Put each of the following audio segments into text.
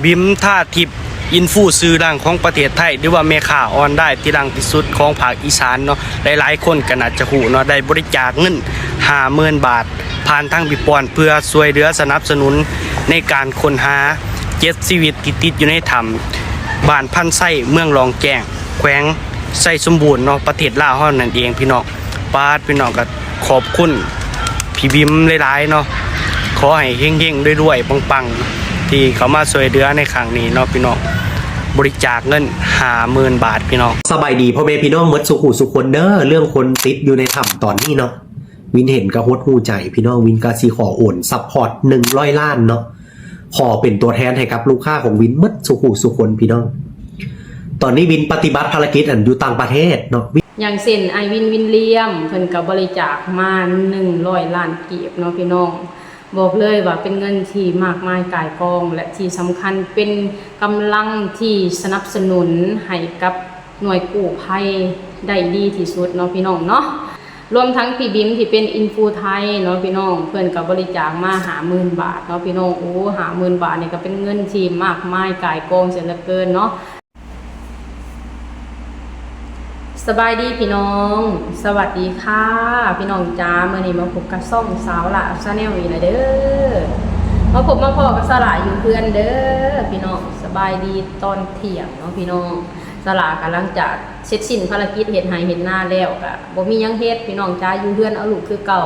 ບິມ ທາທິບ ອິນຟູຊື່ດັງຂອງປະເທດໄທ ຫຼືວ່າແມ່ຄ້າອອນລາຍທີ່ດັງທີ່ສຸດຂອງພາກອີສານເນາະ, ຫຼາຍໆຄົນກໍໜ້າຈະຮູ້ເນາະ, ໄດ້ບໍລິຈາກເງິນຫ້າໝື່ນບາດ ຜ່ານທາງພີ່ປອນ ເພື່ອຊ່ວຍເຫຼືອສະໜັບສະໜູນໃນການຄົ້ນຫາເຈັດຊີວິດທີ່ຕິດຢູ່ໃນຖ້ຳ ບ້ານພັນໄຊ ເມືອງລ້ອງແຈ້ງ ແຂວງໄຊສົມບູນເນາະ, ປະເທດລາວເຮົານັ້ນເອງພີ່ນ້ອງ. ປາດ ພີ່ນ້ອງກໍຂອບຄຸນພີ່ບິມຫຼາຍໆເນາະ, ຂໍໃຫ້ເຮັງໆ ລວຍໆ ປັງໆ ທີ່ເຂົ້າມາຊ່ວຍເຫຼືອໃນຄັ້ງນີ້ເນາະພີ່ນ້ອງ, ບໍລິຈາກເງິນຫ້າໝື່ນບາດພີ່ນ້ອງ. ສະບາຍດີພໍ່ແມ່ພີ່ນ້ອງໝົດສູ່ຜູ້ສູ່ຄົນເດີ. ເລື່ອງຄົນຕິດຢູ່ໃນຖ້ຳຕອນນີ້ເນາະ ວິນເຫັນກໍຫົດຫູໃຈພີ່ນ້ອງ, ວິນກໍຊິຂໍໂອນຊັບພອດໜຶ່ງຮ້ອຍລ້ານເນາະ, ຂໍເປັນຕົວແທນໃຫ້ກັບລູກຄ້າຂອງວິນໝົດສູ່ຜູ້ສູ່ຄົນພີ່ນ້ອງ. ຕອນນີ້ວິນປະຕິບັດພາລະກິດອັນຢູ່ຕ່າງປະເທດເນາະ. ຢ່າງເຊັ່ນ ອ້າຍວິນ ວິນລຽມ ເພິ່ນກໍບໍລິຈາກມາໜຶ່ງຮ້ອຍລ້ານກີບເນາະພີ່ນ້ອງ. ບອກເລີຍວ່າເປັນເງິນທີ່ມາກມາຍກ່າຍກອງ ແລະ ທີ່ສຳຄັນເປັນກຳລັງທີ່ສະໜັບສະໜູນໃຫ້ກັບໜ່ວຍກູ້ໄພໄດ້ດີທີ່ສຸດເນາະພີ່ນ້ອງເນາະ. ລວມທັງພີ່ບິມທີ່ເປັນອິນຟູໄທເນາະພີ່ນ້ອງ, ເພິ່ນກໍບໍລິຈາກມາຫ້າໝື່ນບາດເນາະພີ່ນ້ອງ. ໂອ້ ຫ້າໝື່ນບາດນີ້ກໍເປັນເງິນທີ່ມາກມາຍກ່າຍກອງເສຍເຫຼືອເກີນເນາະ. ສະບາຍດີພີ່ນ້ອງ, ສະຫວັດດີຄ່ະພີ່ນ້ອງຈ໋າ. ມື້ນີ້ມາພົບກັບຊ່ອງສາວຫຼ້າ Channel ອີກແລ້ວເດີ. ມາພົບມາພໍ້ກັບສາວຫຼ້າຢູ່ເຮືອນເດີພີ່ນ້ອງ. ສະບາຍດີຕອນທ່ຽງເນາະພີ່ນ້ອງ. ສາວຫຼ້າກໍຫຼັງຈາກເສັດສິ້ນພາລະກິດເຮັດໄຮ່ເຮັດນາແລ້ວ ກໍບໍ່ມີຫຍັງເຮັດພີ່ນ້ອງຈ໋າ, ຢູ່ເຮືອນເອົາລູກຄືເກົ່າ.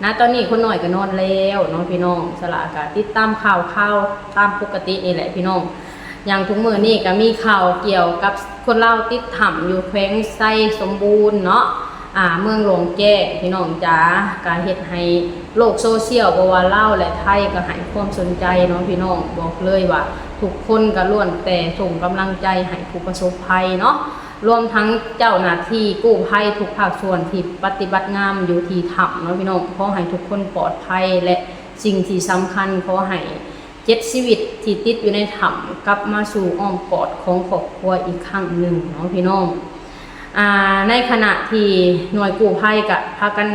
ນະ ຕອນນີ້ຄົນນ້ອຍກໍນອນແລ້ວເນາະພີ່ນ້ອງ, ສາວຫຼ້າກໍຕິດຕາມຂ່າວຄາວຕາມປົກກະຕິນີ້ແຫຼະພີ່ນ້ອງ. ຢ່າງທຸກມື້ນີ້ກໍມີຂ່າວກ່ຽວກັບຄົນລາວຕິດຖ້ຳຢູ່ແຂວງໄຊສົມບູນເນາະ, ອາ ເມືອງຫຼວງແຈ້ງ ພີ່ນ້ອງຈ໋າ, ກໍເຮັດໃຫ້ໂລກໂຊຊຽວ ບໍ່ວ່າລາວ ແລະ ໄທ ກໍໃຫ້ຄວາມສົນໃຈເນາະພີ່ນ້ອງ. ບອກເລີຍວ່າທຸກຄົນກໍລ້ວນແຕ່ສົ່ງກຳລັງໃຈໃຫ້ຜູ້ປະສົບໄພເນາະ. ລວມທັງເຈົ້າໜ້າທີ່ກູ້ໄພທຸກພາກສ່ວນທີ່ປະຕິບັດງານຢູ່ທີ່ຖ້ຳເນາະພີ່ນ້ອງ, ຂໍໃຫ້ທຸກຄົນປອດໄພ ແລະ ສິ່ງທີ່ສຳຄັນ ຂໍໃຫ້ເຈັດຊີວິດທີ່ຕິດຢູ່ໃນຖ້ຳກັບມາສູ່ອ້ອມກອດຂອງຄອບຄົວອີກຄັ້ງໜຶ່ງເນາະພີ່ນ້ອງ. ອາ ໃນຂະນະທີ່ໜ່ວຍກູ້ໄພກະພາກັນ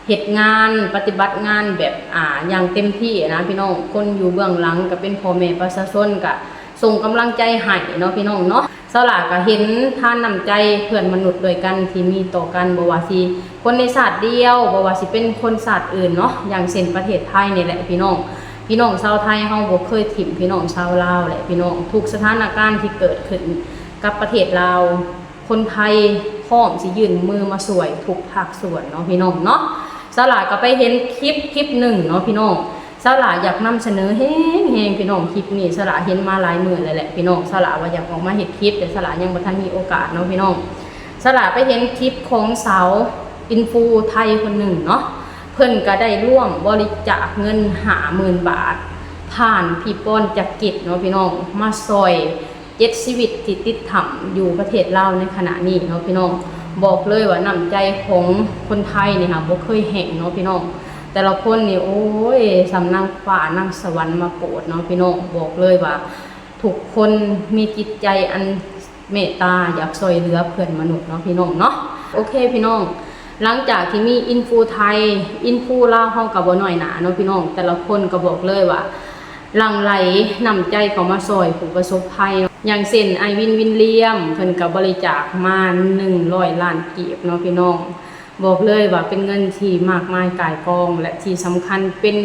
ເຮັດງານ ປະຕິບັດງານແບບ ອາ ຢ່າງເຕັມທີ່ນະພີ່ນ້ອງ, ຄົນຢູ່ເບື້ອງຫຼັງກະເປັນພໍ່ແມ່ປະຊາຊົນ ກະສົ່ງກຳລັງໃຈໃຫ້ເນາະພີ່ນ້ອງເນາະ. ສາວຫຼ້າກໍເຫັນທານນ້ຳໃຈເພື່ອນມະນຸດດ້ວຍກັນທີ່ມີຕໍ່ກັນ, ບໍ່ວ່າຊິຄົນໃນຊາດດຽວ, ບໍ່ວ່າຊິເປັນຄົນຊາດອື່ນເນາະ, ຢ່າງເຊັ່ນປະເທດໄທນີ້ແຫຼະພີ່ນ້ອງ. ພີ່ນ້ອງຊາວໄທເຮົາບໍ່ເຄີຍຖິ້ມພີ່ນ້ອງຊາວລາວແຫຼະພີ່ນ້ອງ. ທຸກສະຖານະການທີ່ເກີດຂຶ້ນກັບປະເທດລາວ, ຄົນໄທພ້ອມຊິຍື່ນມືມາຊ່ວຍທຸກພາກສ່ວນເນາະພີ່ນ້ອງເນາະ. ສາວຫຼ້າກໍໄປເຫັນຄລິບຄລິບໜຶ່ງເນາະພີ່ນ້ອງ, ສາວຫຼ້າຢາກນຳສະເໜີແຮງໆ ພີ່ນ້ອງ. ຄລິບນີ້ສາວຫຼ້າເຫັນມາຫຼາຍມື້ແລ້ວແຫຼະພີ່ນ້ອງ, ສາວຫຼ້າວ່າຢາກອອກມາເຮັດຄລິບ ແຕ່ສາວຫຼ້າຍັງບໍ່ທັນມີໂອກາດເນາະພີ່ນ້ອງ. ສາວຫຼ້າໄປເຫັນຄລິບຂອງສາວອິນຟູໄທຄົນໜຶ່ງເນາະ, ເພິ່ນກໍໄດ້ຮ່ວມບໍລິຈາກເງິນຫ້າໝື່ນບາດ ຜ່ານພີ່ປອນຈັກກິດເນາະພີ່ນ້ອງ, ມາຊ່ອຍ ເຈັດຊີວິດທີ່ຕິດຖ້ຳຢູ່ປະເທດລາວໃນຂະນະນີ້ເນາະພີ່ນ້ອງ. ບອກເລີຍວ່ານ້ຳໃຈຂອງຄົນໄທນີ້ຫາບໍ່ເຄີຍແຫ້ງເນາະພີ່ນ້ອງ. ແຕ່ລະຄົນນີ້ ໂອ້ຍ ສ່ຳນາງຟ້ານາງສະຫວັນມາໂປດເນາະພີ່ນ້ອງ. ບອກເລີຍວ່າທຸກຄົນມີຈິດໃຈອັນເມດຕາ ຢາກຊ່ວຍເຫຼືອເພື່ອນມະນຸດເນາະພີ່ນ້ອງເນາະ. ໂອເຄພີ່ນ້ອງ, ຫຼັງຈາກທີ່ມີອິນຟູໄທ, ອິນຟູລາວເຮົາກໍບໍ່ນ້ອຍໜ້າເນາະພີ່ນ້ອງ, ແຕ່ລະຄົນກໍບອກເລີຍວ່າ ຫຼັ່ງໄຫຼນ້ຳໃຈເຂົ້າມາຊ່ອຍຜູ້ປະສົບໄພເນາະ. ຢ່າງເຊັ່ນ ອ້າຍວິນ ວິນລຽມ ເພິ່ນກໍບໍລິຈາກມາໜຶ່ງຮ້ອຍລ້ານກີບເນາະພີ່ນ້ອງ. ບອກເລີຍວ່າເປັນເງິນທີ່ມາກມາຍກ່າຍກອງ ແລະ ທີ່ສຳຄັນເປັນ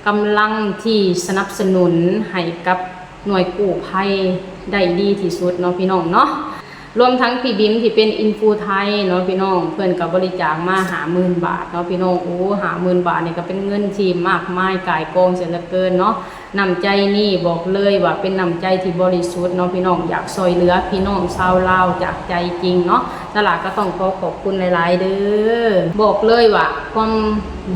ກຳລັງທີ່ສະໜັບສະໜູນໃຫ້ກັບໜ່ວຍກູ້ໄພໄດ້ດີທີ່ສຸດເນາະພີ່ນ້ອງເນາະ. ລວມທັງພີ່ບິມທີ່ເປັນອິນຟູໄທເນາະພີ່ນ້ອງ, ເພິ່ນກໍບໍລິຈາກມາຫ້າໝື່ນບາດເນາະພີ່ນ້ອງ. ໂອ້ ຫ້າໝື່ນບາດນີ້ກໍເປັນເງິນທີ່ມາກມາຍກ່າຍກອງເສຍເຫຼືອເກີນເນາະ. ນ້ຳໃຈນີ້ບອກເລີຍວ່າເປັນນ້ຳໃຈທີ່ບໍລິສຸດເນາະພີ່ນ້ອງ, ຢາກຊ່ອຍເຫຼືອພີ່ນ້ອງຊາວລາວຈາກໃຈຈິງເນາະ. ສາວຫຼ້າກໍຕ້ອງຂໍຂອບຄຸນຫຼາຍໆເດີ. ບອກເລີຍວ່າຄວາມ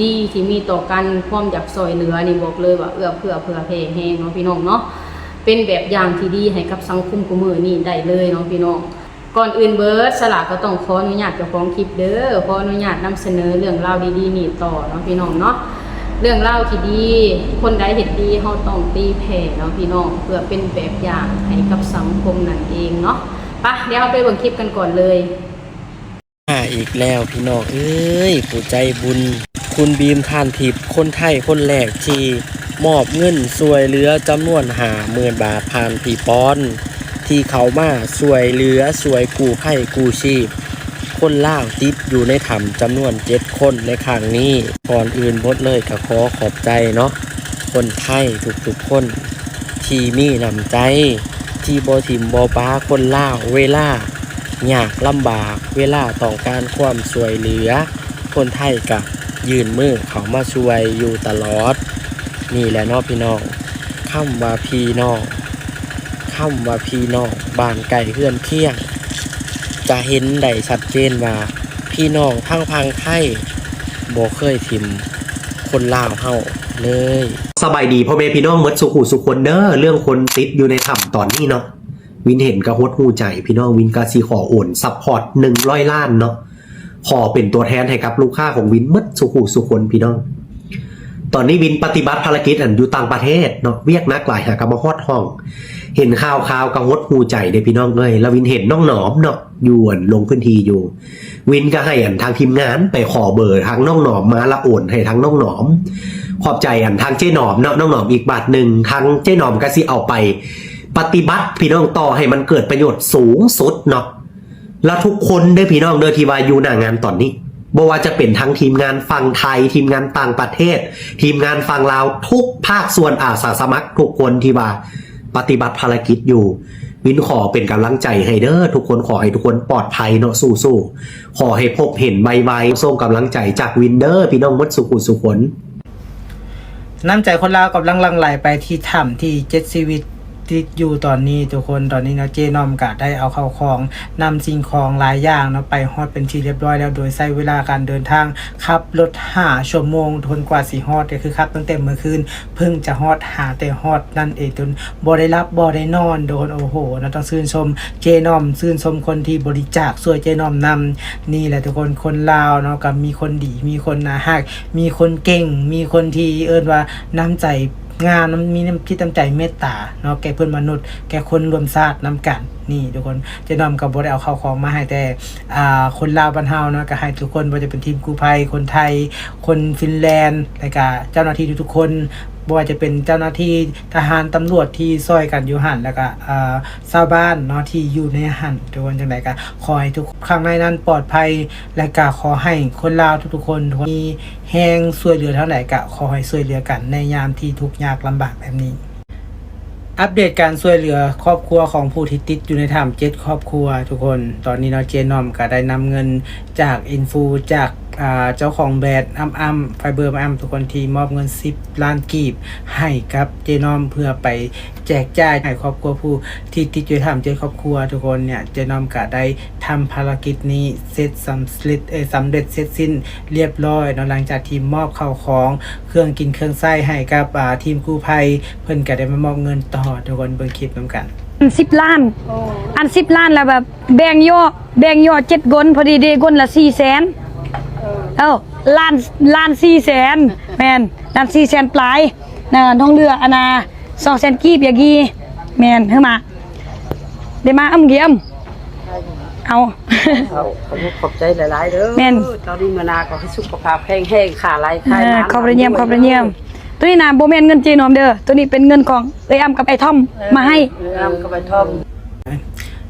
ດີທີ່ມີຕໍ່ກັນ, ຄວາມຢາກຊ່ອຍເຫຼືອນີ້ ບອກເລີຍວ່າເອື້ອເຟື້ອເຜື່ອແຜ່ແຮງເນາະພີ່ນ້ອງເນາະ. ເປັນແບບຢ່າງທີ່ດີໃຫ້ກັບສັງຄົມຄູ່ມື້ນີ້ໄດ້ເລີຍເນາະພີ່ນ້ອງ. ກ່ອນອື່ນເບີດ ສາວຫຼ້າກໍຕ້ອງຂໍອະນຸຍາດເຈົ້າຂອງຄລິບເດີ, ຂໍອະນຸຍາດນຳສະເໜີເລື່ອງລາວດີໆນີ້ຕໍ່ເນາະພີ່ນ້ອງເນາະ. ເລື່ອງລາວທີ່ດີ, ຄົນໃດເຮັດດີ ເຮົາຕ້ອງຕີແຜ່ເນາະພີ່ນ້ອງ, ເພື່ອເປັນແບບຢ່າງໃຫ້ກັບສັງຄົມນັ້ນເອງເນາະ. ປະ ດຽວເຮົາໄປເບິ່ງຄລິບກັນກ່ອນເລີຍ. ມາອີກແລ້ວພີ່ນ້ອງເອີຍ, ຜູ້ໃຈບຸນ ຄຸນບີມ ທານທິບ ຄົນໄທຄົນແລກທີ່ມອບເງິນຊ່ວຍເຫຼືອຈຳນວນຫ້າໝື່ນບາດ ຜ່ານພີ່ປອນ ທີ່ເຂົ້າມາຊ່ວຍເຫຼືອ ຊ່ວຍກູ້ໄພກູ້ຊີບຄົນລາວຕິດຢູ່ໃນຖ້ຳຈຳນວນເຈັດຄົນໃນຄັ້ງນີ້. ກ່ອນອື່ນໝົດເລີຍກໍຂໍຂອບໃຈເນາະ ຄົນໄທທຸກໆຄົນທີ່ມີນ້ຳໃຈ ທີ່ບໍ່ຖິ້ມບໍ່ປະຄົນລາວເວລາຍາກລຳບາກ ເວລາຕ້ອງການຄວາມຊ່ວຍເຫຼືອ ຄົນໄທກະຍື່ນມືເຂົ້າມາຊ່ວຍຢູ່ຕະຫຼອດ. ນີ້ແຫຼະເນາະພີ່ນ້ອງ ຄຳວ່າພີ່ນ້ອງ ຄຳວ່າພີ່ນ້ອງ ບ້ານໃກ້ເຮືອນຄຽງ ຈະເຫັນໄດ້ຊັດເຈນວ່າ ພີ່ນ້ອງທາງຝັ່ງໄທບໍ່ເຄີຍຖິ້ມຄົນລາວເຮົາເລີຍ. ສະບາຍດີພໍ່ແມ່ພີ່ນ້ອງໝົດສູ່ຜູ້ສູ່ຄົນເດີ. ເລື່ອງຄົນຕິດຢູ່ໃນຖ້ຳຕອນນີ້ເນາະ ວິນເຫັນກະຫົດຫູໃຈພີ່ນ້ອງ. ວິນກະຊິຂໍໂອນຊັບພອດໜຶ່ງຮ້ອຍລ້ານເນາະ ຂໍເປັນຕົວແທນໃຫ້ກັບລູກຄ້າຂອງວິນໝົດສູ່ຜູ້ສູ່ຄົນພີ່ນ້ອງ. ຕອນນີ້ວິນປະຕິບັດພາລະກິດອັນຢູ່ຕ່າງປະເທດເນາະ ວຽກໜັກຫຼາຍຫາກະມາຮອດຫ້ອງ. ເຫັນຂ່າວໆກະຫົດຫູໃຈເດ້ພີ່ນ້ອງເອີຍ. ລະວິນເຫັນນ້ອງໜອມເນາະ ຢູ່ອັນລົງພື້ນທີ່ຢູ່ ວິນກະໃຫ້ອັນທາງທີມງານໄປຂໍເບີທາງນ້ອງໜອມມາ ລະໂອນໃຫ້ທາງນ້ອງໜອມ. ຂອບໃຈອັນທາງເຈ້ໜອມເນາະ ນ້ອງໜອມອີກບາດໜຶ່ງ. ທາງເຈ້ໜອມກະຊິເອົາໄປປະຕິບັດພີ່ນ້ອງ ຕໍ່ໃຫ້ມັນເກີດປະໂຫຍດສູງສຸດເນາະ. ລະທຸກຄົນເດີພີ່ນ້ອງເດີ ທີ່ວ່າຢູ່ໜ້າງານຕອນນີ້ ບໍ່ວ່າຈະເປັນທັງທີມງານຝັ່ງໄທ ທີມງານຕ່າງປະເທດ ທີມງານຝັ່ງລາວ ທຸກພາກສ່ວນອາສາສະໝັກທຸກຄົນທີ່ວ່າປະຕິບັດພາລະກິດຢູ່ ວິນຂໍເປັນກຳລັງໃຈໃຫ້ເດີທຸກຄົນ. ຂໍໃຫ້ທຸກຄົນປອດໄພເນາະ ສູ້ໆ ຂໍໃຫ້ພົບເຫັນໄວໆ. ສົ່ງກຳລັງໃຈຈາກວິນເດີພີ່ນ້ອງໝົດສູ່ຜູ້ສູ່ຄົນ. ນ້ຳໃຈຄົນລາວກຳລັງຫຼັ່ງໄຫຼໄປທີ່ຖ້ຳທີ່ເຈັດຊີວິດຕິດຢູ່ຕອນນີ້ທຸກຄົນ. ຕອນນີ້ເນາະ ເຈ້ນ້ອມກະໄດ້ເອົາເຂົ້າຂອງ ນຳສິ່ງຂອງຫຼາຍຢ່າງເນາະ ໄປຮອດເປັນທີ່ລຽບຮ້ອຍແລ້ວ ໂດຍໃຊ້ເວລາການເດີນທາງຂັບລົດຫ້າຊົ່ວໂມງທຸກຄົນ ກວ່າຊິຮອດ ກະຄືຂັບຕັ້ງແຕ່ມື້ຄືນ ເພິ່ງຈະຮອດ ຫາແຕ່ຮອດນັ້ນເອງ ຈົນບໍ່ໄດ້ຫຼັບບໍ່ໄດ້ນອນທຸກຄົນ. ໂອ້ໂຫເນາະ ຕ້ອງຊື່ນຊົມເຈ້ນ້ອມ ຊື່ນຊົມຄົນທີ່ບໍລິຈາກຊ່ວຍເຈ້ນ້ອມນຳ. ນີ້ແຫຼະທຸກຄົນ ຄົນລາວເນາະ ກະມີຄົນດີ ມີຄົນໜ້າຮັກ ມີຄົນເກັ່ງ ມີຄົນທີ່ເອີ້ນວ່ານ້ຳໃຈງາມ ມີນ້ຳຈິດນ້ຳໃຈເມດຕາເນາະ ແກ່ເພື່ອນມະນຸດ ແກ່ຄົນຮ່ວມຊາດນຳກັນ. ນີ້ທຸກຄົນ ເຈ້ນ້ອມກະບໍ່ໄດ້ເອົາເຂົ້າຂອງມາໃຫ້ແຕ່ ອ່າ ຄົນລາວບ້ານເຮົາເນາະ ກະໃຫ້ທຸກຄົນ ບໍ່ວ່າຈະເປັນທີມກູ້ໄພ ຄົນໄທ ຄົນຟິນແລນ ແລະກະເຈົ້າໜ້າທີ່ທຸກໆຄົນ ບໍ່ວ່າຈະເປັນເຈົ້າໜ້າທີ່ທະຫານ ຕຳຫຼວດທີ່ຊ່ອຍກັນຢູ່ຫັ້ນ ແລະກະ ເອີ ຊາວບ້ານເນາະທີ່ຢູ່ໃນຫັ້ນທຸກຄົນ. ຈັ່ງໃດກະຂໍໃຫ້ທຸກ ຂ້າງໃນນັ້ນປອດໄພ ແລະກະຂໍໃຫ້ຄົນລາວທຸກໆຄົນ ມີແຮງຊ່ວຍເຫຼືອທາງໃດກະຂໍໃຫ້ຊ່ວຍເຫຼືອກັນໃນຍາມທີ່ທຸກຍາກລຳບາກແບບນີ້. ອັບເດດການຊ່ວຍເຫຼືອຄອບຄົວຂອງຜູ້ທີ່ຕິດຢູ່ໃນຖ້ຳເຈັດຄອບຄົວທຸກຄົນ. ຕອນນີ້ເນາະ ເຈນ້ອມກະໄດ້ນຳເງິນຈາກອິນຟູ ຈາກ ອ່າ ເຈົ້າຂອງແບຣນອ້ຳອ້ຳ ໄຟເບີອ້ຳອ້ຳ ທຸກຄົນ ທີ່ມອບເງິນສິບລ້ານກີບໃຫ້ກັບເຈນ້ອມ ເພື່ອໄປແຈກຈ່າຍໃຫ້ຄອບຄົວຜູ້ທີ່ຕິດຢູ່ໃນຖ້ຳເຈັດຄອບຄົວທຸກຄົນ. ເຈນ້ອມກະໄດ້ທຳພາລະກິດນີ້ເສັດສຳເລັດ ເອີ ສຳເລັດເສັດສິ້ນລຽບຮ້ອຍເນາະ ຫຼັງຈາກທີ່ມອບເຂົ້າຂອງ ເຄື່ອງກິນເຄື່ອງໃຊ້ໃຫ້ກັບ ອ່າ ທີມກູ້ໄພ ເພິ່ນກະໄດ້ມາມອບເງິນຕໍ່ທຸກຄົນ. ເບິ່ງຄລິບນຳກັນ. ອັນສິບລ້ານ ໂອ້ ອັນສິບລ້ານລະແບບແບ່ງຍໍ້ ແບ່ງຍໍ້ເຈັດກົ້ນ ພໍດີເດກ້ນລະສີ່ແສນ ເອີ ເອີ ລ້ານ ລ້ານສີ່ແສນ ແມ່ນ ລ້ານສີ່ແສນປາຍ ນະ ນ້ອງເຫຼືອ ອັນນາ ສອງແສນກີບ ຢາກກີ ແມ່ນ ເຮີມາ ໄດ້ມາ ອຳ ກິມ ເອົາ ເອົາ ຂອບໃຈຫຼາຍໆເດີ. ແມ່ນ ຕອນນີ້ມານາກໍໃຫ້ສຸຂະພາບແຂງແຮງ ຄ້າຫຼາຍຂາຍໝານ ເອີ ຂອບໄດ້ຢ້ຽມ ຂອບໄດ້ຢ້ຽມ. ໂຕນີ້ນະ ບໍ່ແມ່ນເງິນເຈນ້ອມເດີ ໂຕນີ້ເປັນເງິນຂອງເອື້ອຍອ້ຳກັບອ້າຍທອມ ເອີ ມາໃຫ້ ເອື້ອຍອ້ຳກັບອ້າຍທອມ.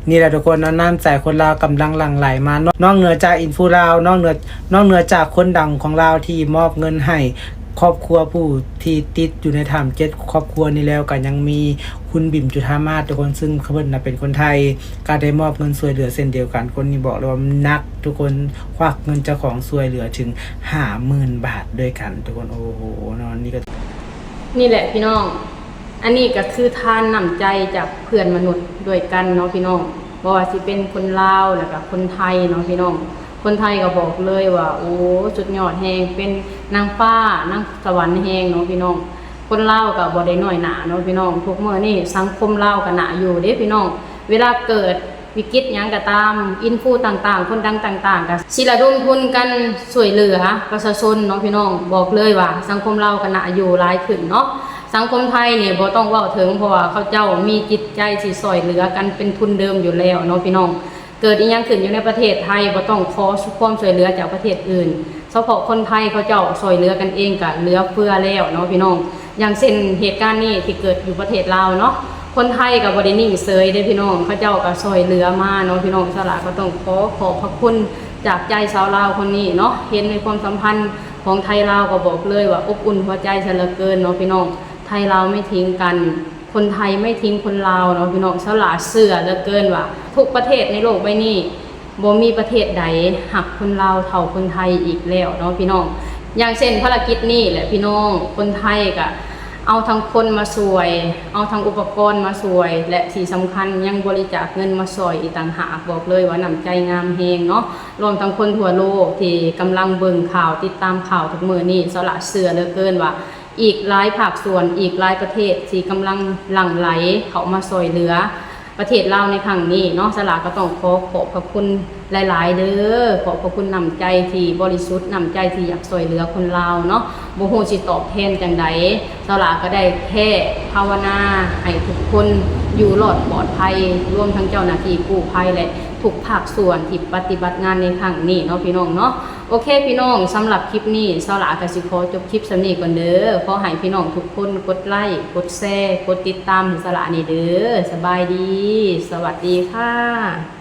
ນີ້ແຫຼະທຸກຄົນເນາະ ນ້ຳໃຈຄົນລາວກຳລັງຫຼັ່ງໄຫຼມາ ນອກເໜືອຈາກອິນຟູລາວ ນອກເໜືອ ນອກເໜືອຈາກຄົນດັງຂອງລາວທີ່ມອບເງິນໃຫ້ຄອບຄົວຜູ້ທີ່ຕິດຢູ່ໃນຖ້ຳເຈັດຄອບຄົວນີ້ແລ້ວ ກະຍັງມີຄຸນ ບິມ ຈຸທາມາດ ທຸກຄົນ ຊຶ່ງເພິ່ນນະເປັນຄົນໄທ ກະໄດ້ມອບເງິນຊ່ວຍເຫຼືອເຊັ່ນດຽວກັນ. ຄົນນີ້ບອກເລີຍວ່າໜັກທຸກຄົນ ຄວັກເງິນເຈົ້າຂອງຊ່ວຍເຫຼືອເຖິງຫ້າໝື່ນບາດດ້ວຍກັນທຸກຄົນ. ໂອ້ໂຫເນາະ ນີ້ກະ ນີ້ແຫຼະພີ່ນ້ອງ ອັນນີ້ກະຄືທານນ້ຳໃຈຈາກເພື່ອນມະນຸດດ້ວຍກັນເນາະພີ່ນ້ອງ ບໍ່ວ່າຊິເປັນຄົນລາວ ແລ້ວກະຄົນໄທເນາະພີ່ນ້ອງ. ຄົນໄທກະບອກເລີຍວ່າ ໂອ້ ສຸດຍອດແຮງ ເປັນນາງຟ້ານາງສະຫວັນແຮງເນາະພີ່ນ້ອງ. ຄົນລາວກະບໍ່ໄດ້ນ້ອຍໜ້າເນາະພີ່ນ້ອງ ທຸກມື້ນີ້ສັງຄົມລາວກະໜ້າຢູ່ເດ້ພີ່ນ້ອງ. ເວລາເກີດ ວິກິດຫຍັງກະຕາມ ອິນຟູຕ່າງໆ ຄົນດັງຕ່າງໆ ກະຊິລະດົມທຶນກັນຊ່ວຍເຫຼືອປະຊາຊົນເນາະພີ່ນ້ອງ. ບອກເລີຍວ່າສັງຄົມລາວກະໜ້າຢູ່ຫຼາຍຂຶ້ນເນາະ ສັງຄົມໄທນີ້ບໍ່ຕ້ອງເວົ້າເຖິງ ເພາະວ່າເຂົາເຈົ້າມີຈິດໃຈຊິຊ່ອຍເຫຼືອກັນເປັນທຶນເດີມຢູ່ແລ້ວເນາະພີ່ນ້ອງ. ເກີດອີ່ຫຍັງຂຶ້ນຢູ່ໃນປະເທດໄທ ບໍ່ຕ້ອງຂໍຄວາມຊ່ວຍເຫຼືອຈາກປະເທດອື່ນ, ສະເພາະຄົນໄທເຂົາເຈົ້າຊ່ວຍເຫຼືອກັນເອງກະເຫຼືອເຟືອແລ້ວເນາະພີ່ນ້ອງ. ຢ່າງເຊັ່ນເຫດການນີ້ທີ່ເກີດຢູ່ປະເທດລາວເນາະ, ຄົນໄທກະບໍ່ໄດ້ນິ່ງເສີຍເດ້ພີ່ນ້ອງ, ເຂົາເຈົ້າກະຊ່ວຍເຫຼືອມາເນາະພີ່ນ້ອງ. ສາວຫຼ້າກະຕ້ອງຂໍຂອບພະຄຸນຈາກໃຈຊາວລາວຄົນນີ້ເນາະ, ເຫັນໃນຄວາມສຳພັນຂອງໄທລາວ ກໍບອກເລີຍວ່າອົບອຸ່ນຫົວໃຈຊະເຫຼືອເກີນເນາະພີ່ນ້ອງ. ໄທລາວໄມ່ທິງກັນ, ຄົນໄທໄມ່ທິງຄົນລາວເນາະພີ່ນ້ອງ. ສາວຫຼ້າເຊື່ອເຫຼືອເກີນວ່າທຸກປະເທດໃນໂລກໃບນີ້ ບໍ່ມີປະເທດໃດຮັກຄົນລາວເທົ່າຄົນໄທອີກແລ້ວເນາະພີ່ນ້ອງ. ຢ່າງເຊັ່ນພາລະກິດນີ້ແຫຼະພີ່ນ້ອງ, ຄົນໄທກະເອົາທັງຄົນມາຊ່ວຍ, ເອົາທັງອຸປະກອນມາຊ່ວຍ ແລະ ທີ່ສຳຄັນຍັງບໍລິຈາກເງິນມາຊ່ອຍອີກຕ່າງຫາກ. ບອກເລີຍວ່ານ້ຳໃຈງາມແຮງເນາະ, ລວມທັງຄົນທົ່ວໂລກທີ່ກຳລັງເບິ່ງຂ່າວ, ຕິດຕາມຂ່າວທຸກມື້ນີ້, ສາວຫຼ້າເຊື່ອເຫຼືອເກີນວ່າ ອີກຫຼາຍພາກສ່ວນ, ອີກຫຼາຍປະເທດທີ່ກຳລັງຫຼັ່ງໄຫຼເຂົ້າມາຊ່ວຍເຫຼືອປະເທດລາວໃນຄັ້ງນີ້ເນາະ. ສາວຫຼ້າກໍຕ້ອງຂໍຂອບພະຄຸນຫຼາຍໆເດີ້, ຂອບພະຄຸນນ້ຳໃຈທີ່ບໍລິສຸດ, ນ້ຳໃຈທີ່ຢາກຊ່ວຍເຫຼືອຄົນລາວເນາະ. ບໍ່ຮູ້ຊິຕອບແທນຈັ່ງໃດ, ສາວຫຼ້າກໍໄດ້ແຄ່ພາວະນາໃຫ້ທຸກຄົນຢູ່ລອດປອດໄພ, ລວມທັງເຈົ້າໜ້າທີ່ກູ້ໄພ ແລະ ທຸກພາກສ່ວນທີ່ປະຕິບັດງານໃນຄັ້ງນີ້ເນາະ ພີ່ນ້ອງເນາະ. ໂອເຄພີ່ນ້ອງ, ສຳລັບຄລິບນີ້ ສາວຫຼ້າກໍຊິຂໍຈົບຄລິບສ່ຳນີ້ກ່ອນເດີ້. ຂໍໃຫ້ພີ່ນ້ອງທຸກຄົນກົດໄລ, ກົດແຊ, ກົດຕິດຕາມໃຫ້ສາວຫຼ້າແດ່ເດີ້. ສະບາຍດີ, ສະຫວັດດີຄ່ະ.